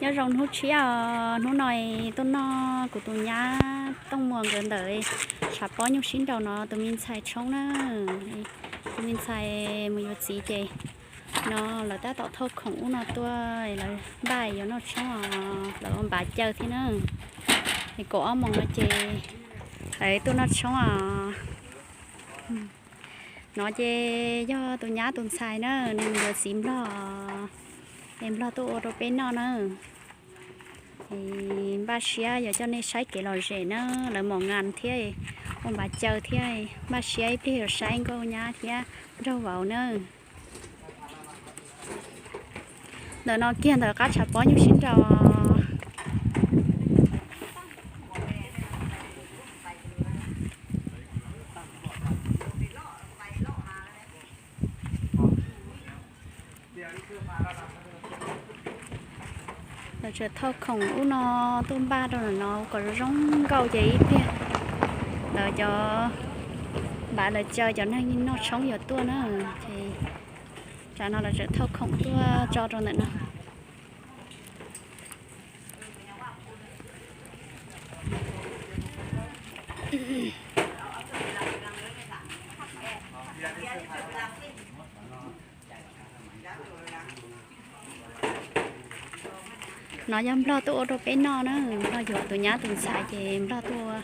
Nyob zoo hnub tshiab os, hnub no tuaj noj kuv tus nyab Tooj Muas nkawd ntawm tshav pob nyuj sib nraus no tus me ntxhais tshoob na. Tus me ntxhais mus yuav txiv ces no lawv tab tom thauj khoom ub no tuaj, lawv npaj yuav noj tshoob os, lawv ua npav caw thiab na. Es kaum ob moos no ces lawv tuaj noj tshoob os. No ces yog tus nyab tus ntxhais na, nws mus yuav txiv Nplog, es Nplog tuaj ua rau peb noj na. Es npaj siab yuav coj nej saib kev lom zem na, lawv mom ngas thiab ua npav caw thiab, npaj siab ib pliag yuav saib nkauj nyab thiab nraug vauv na. Ntawm no kiag ntawm qab tshav pob nyuj sib nraus. Lawv tseem thauj khoom ub no tuaj npaj rau ntawm no kom zoo nkauj ces ib pliag lawv cov npav lawv caw cov neeg noj tshoob yuav tuaj na. Ces tsam no lawv tseem thauj khoom tuaj tso rau ntawm no. No yog Nplog tuaj ua rau peb noj na, Nplog yuav tus nyab tus ntxhais ces Nplog tuaj ua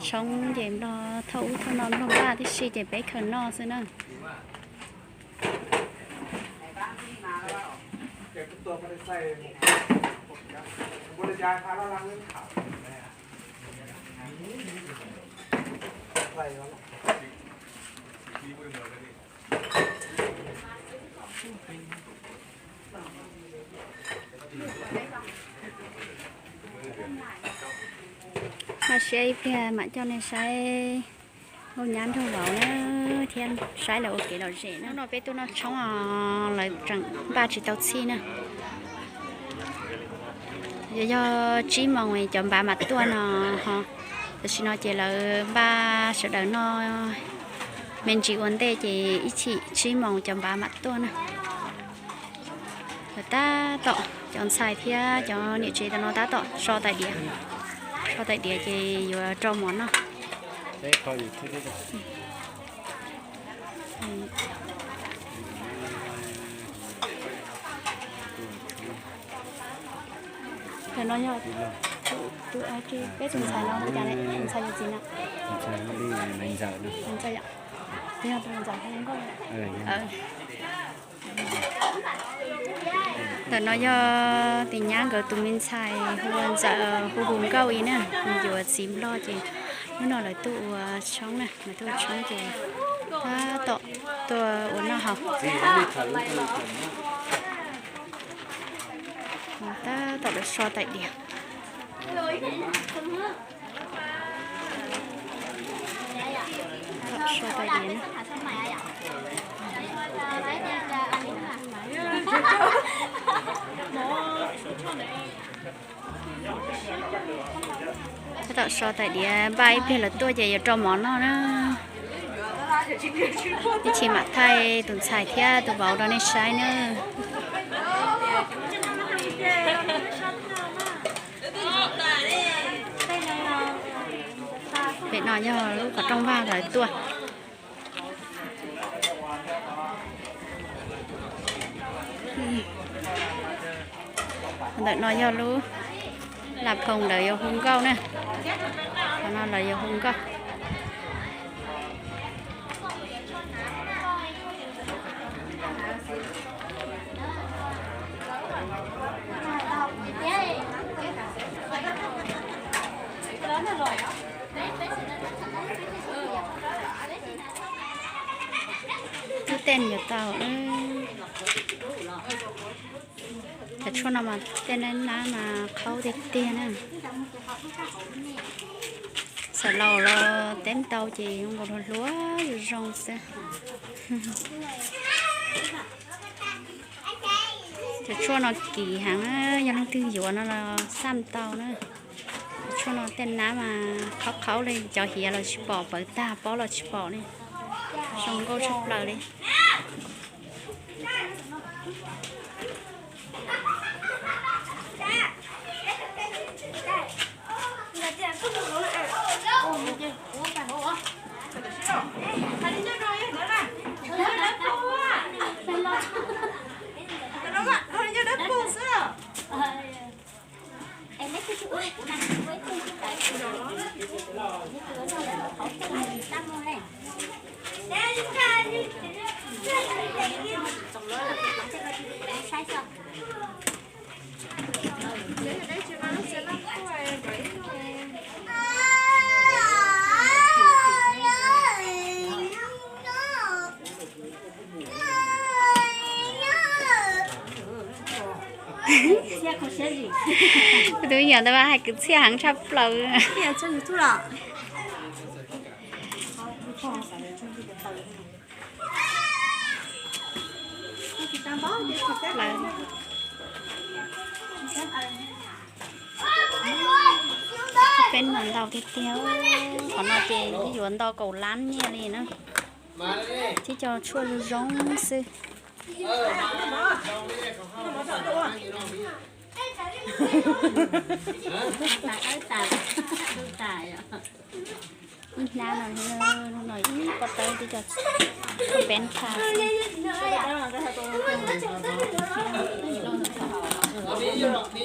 tshoob ces Nplog thauj ub thauj no Nplog npaj tib si ces peb khaws noj xwb na. Npaj siab ib pliag mam coj nej saib nkauj nyab nraug vauv na, thiab saib lawv ua kev lom zem na. Hnub no peb tuaj noj tshoob os, lawv tseem npaj tsis tau txhij na. Yog, yog tsib moos cov npav mam tuaj no ho. Tam sim no ces lawv npaj sawv daws noj me ntsis ua ntej ces ib chim tsib moos cov npav mam tuaj na. Lawv tab tom, cov ntxhais thiab cov niam tsev tam no tab tom so tais diav, so tais diav ces yuav rau mov noj. Tam no yog peb tus ntxhais no hu cas ne? Tus ntxhais yog txiv no? Ntxawm, yog tus ntxawm hu nkauj. Ntawm no yog tus nyab nkawd tus me ntxhais hu ua Ntxawm, hu hu nkauj i na, nws yuav txiv Nplog ces hnub no lawv tuaj ua tshoob na, lawv tuaj ua tshoob ces tab tom tuaj ua noj haus. Tab tom lawv so tais diav. Tab tom so tais diav na. Tab tom so tais diav, npaj ib pliag lawv tuaj ces yuav rau mov noj na. Ib chim mam thaij tus ntxhais thiab tus vauv rau nej saib na. Pem no yog lub qhov rooj vag lawv tuaj. Ntawm no yog lub las phoo lawv yuav hu nkauj na. Qhov no lawv yuav hu nkauj. Twb tej yuav tau. Cov tshuaj no mas tej nab nab mas qhaub tiag tiag na. Xam laus los teb tau ces zoo nkaus hluas hluas zoo zoo xwb. Cov tshuaj no kim heev, yog leej twg yuav no los xaj tau na. Cov tshuaj no tej nab mas qhaub qhaub li, cov hiav los tsis pom, pawv tag pob los tsis pom li. Zoo nkauj tshaj plaws li. Kuv tus me nyuam ntawd mas hais kwv txhiaj heev tshaj plaws. Peb no ntau tiag tiag, qhov no ces yuav ntau kaum lab nyiaj li na. Thiab cov tshuaj zoo zoo xwb. Ib hnab no, hnub no ib pob tawb twb cov peb tha xwb.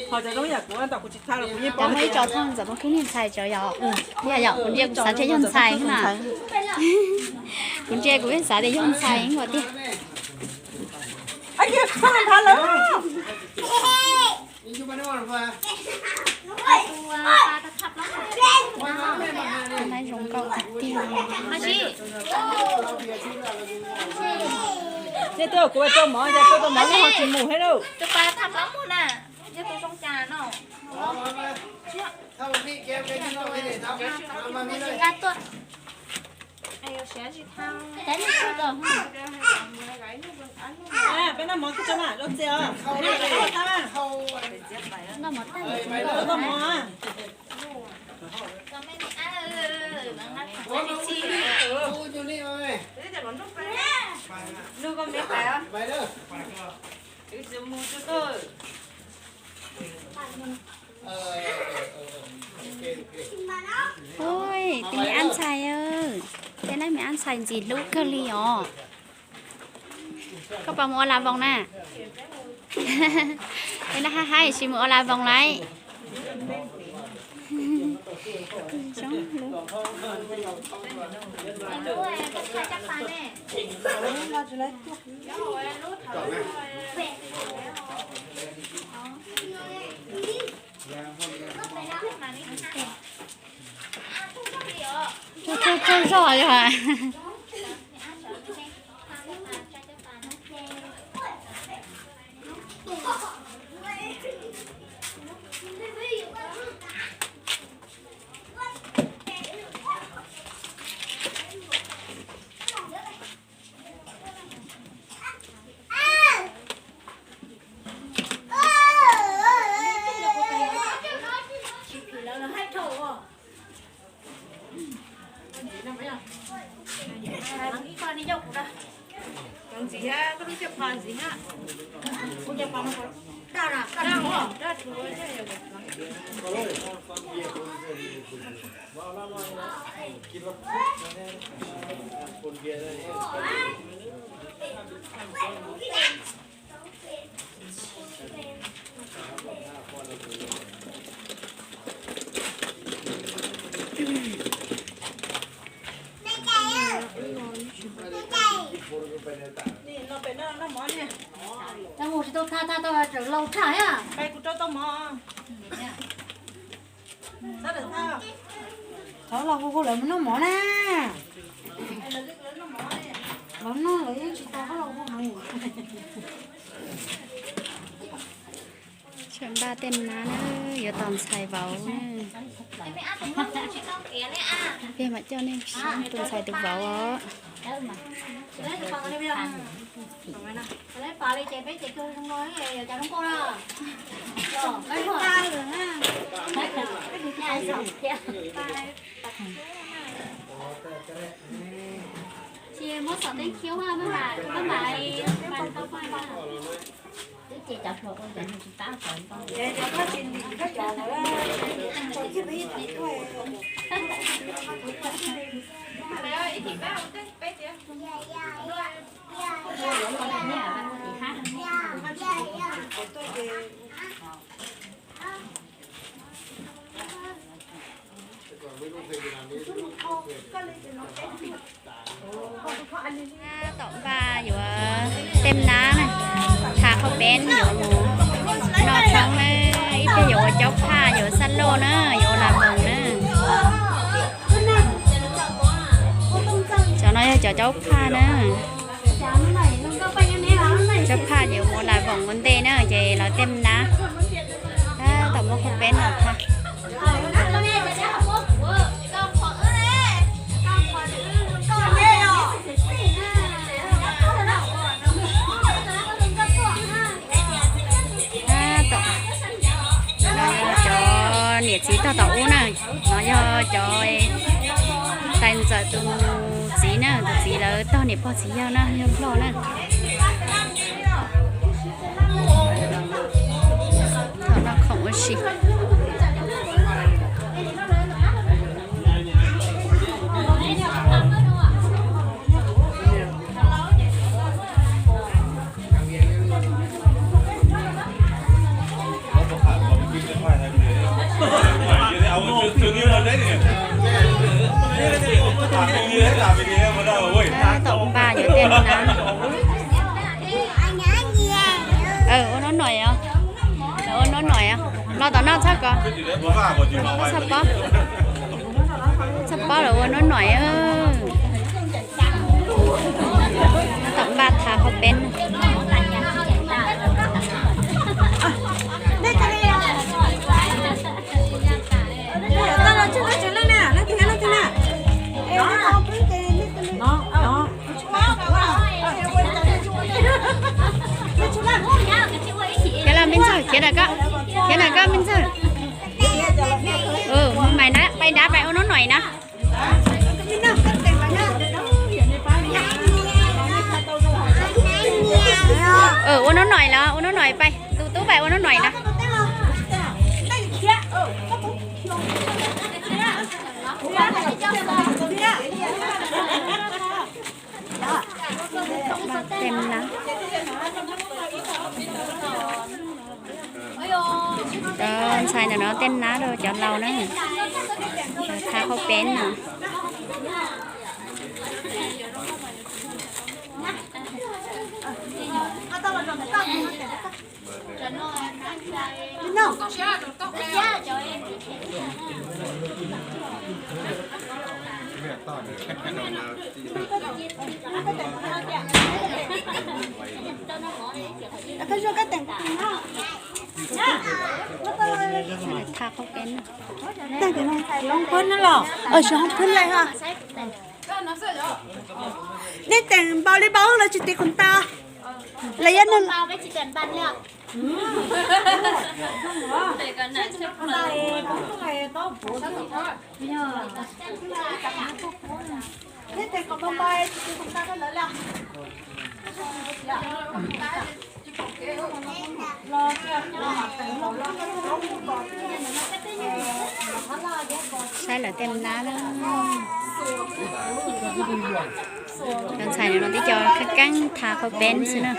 Cov muaj ib co thooj ntxawm muaj khib niag ntxhais cov yom. Yog yom, kuv ntsia kuv xav tias yog ntxhais na. Kuv ntsia kuv yeej xav tias yog ntxhais ua tiag. Zoo nkauj tiag tiag. Nej twb kuv tso mov, tso tau mov nej ho tsis mus thiab lauj. Peb noj mov tso na, lub txiv os. Noj mov. Ua, tus me ab ntxhais, tej lab me ab ntxhais ntxim hlub kawg li os. Koj puas mus ua las voos na? Tej lab hab hab sis mus ua las voos lauj. Tsaug zog yog. Tsis tau tag, tag tau tseem laus tshaj thiab. Kuv rau tau mov. Thov los hu hu lawv mus noj mov na. Lawv noj lawv yeej tsis tau, koj los hu mus. Tsam npaj tej nab na, yuav tos ntxhais vauv na. Peb mam coj nej saib tus ntxhais tus vauv os. Ces muab xov tooj khiab, maj mam, maj mam tau paj na. Tom npaj yuav tej nab na, tha qhaub peeb yuav mus noj tshoob na, ib pliag yuav ua caub phaj, yuav xab loj na, yuav ua las voos na. Cov no yog cov caub phaj na. Caub phaj ces ua las voos ua ntej na, ces lawv tej nab. Niam txiv tog tom ub na, no yog cov tais ntxawm tus txiv na, tus txiv lawv tog niam pog txiv yawg na, yog Nplog na. Thaum no khoom ua si. Tab tom npaj yuav tej na. Ua nub noim os, ua nub noim os. Los tom no txhob kov, txhob pob, txhob pob, lawv ua nub noim. Tab tom npaj thav qhaub peeb. Khiav los Me Ntxawg, khiav na koj, khiav na koj Me Ntxawg. Mus mais na, pais nrad pais ua nub noim na. Ua nub noim los, ua nub noim pais, tus tub pais ua nub noim na. Tej na, cov ntxhais ntawm no tej na rau cov laus na, thav qhaub peeb no. Thav qhaub peeb no. Hoob phwb lawm ha. Nej teem npaum li npaum los tsis tiv qhov ntau. Los yog neeg Saib lawv tej nab na. Cov ntxhais no tib co keeb keeb thav qhaub peeb xwb na.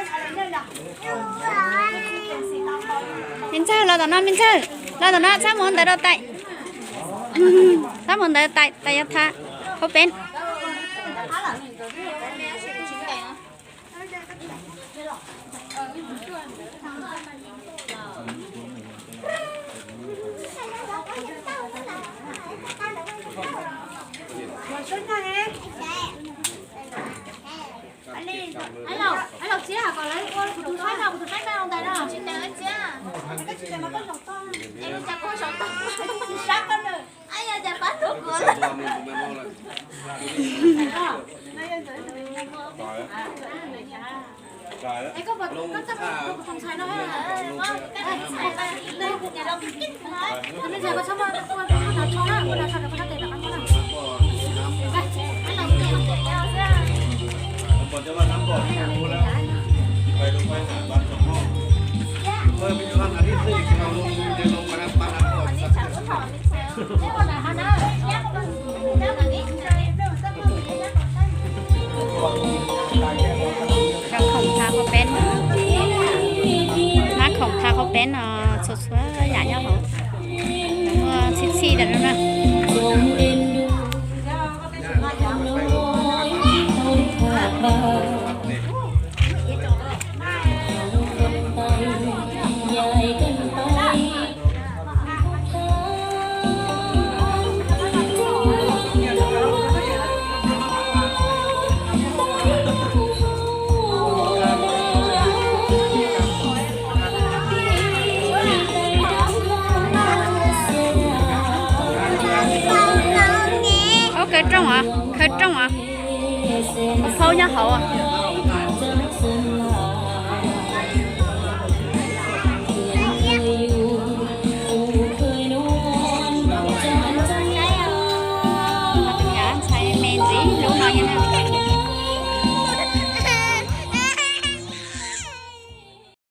Me Ntxawg, los tom no Me Ntxawg, los tom no txhob mus hauv ntawd rau tais. Txhob mus ntawd tais, tais yuav thav qhaub peeb. Cov khoom thav qhaub peeb no, nab khoom thav qhaub peeb no txhua txhua yam nyob hauv, muaj txhij txhij ntawm no na. Ub, khaws rooj os, khaws rooj os. Ub, phaub nyob hauv.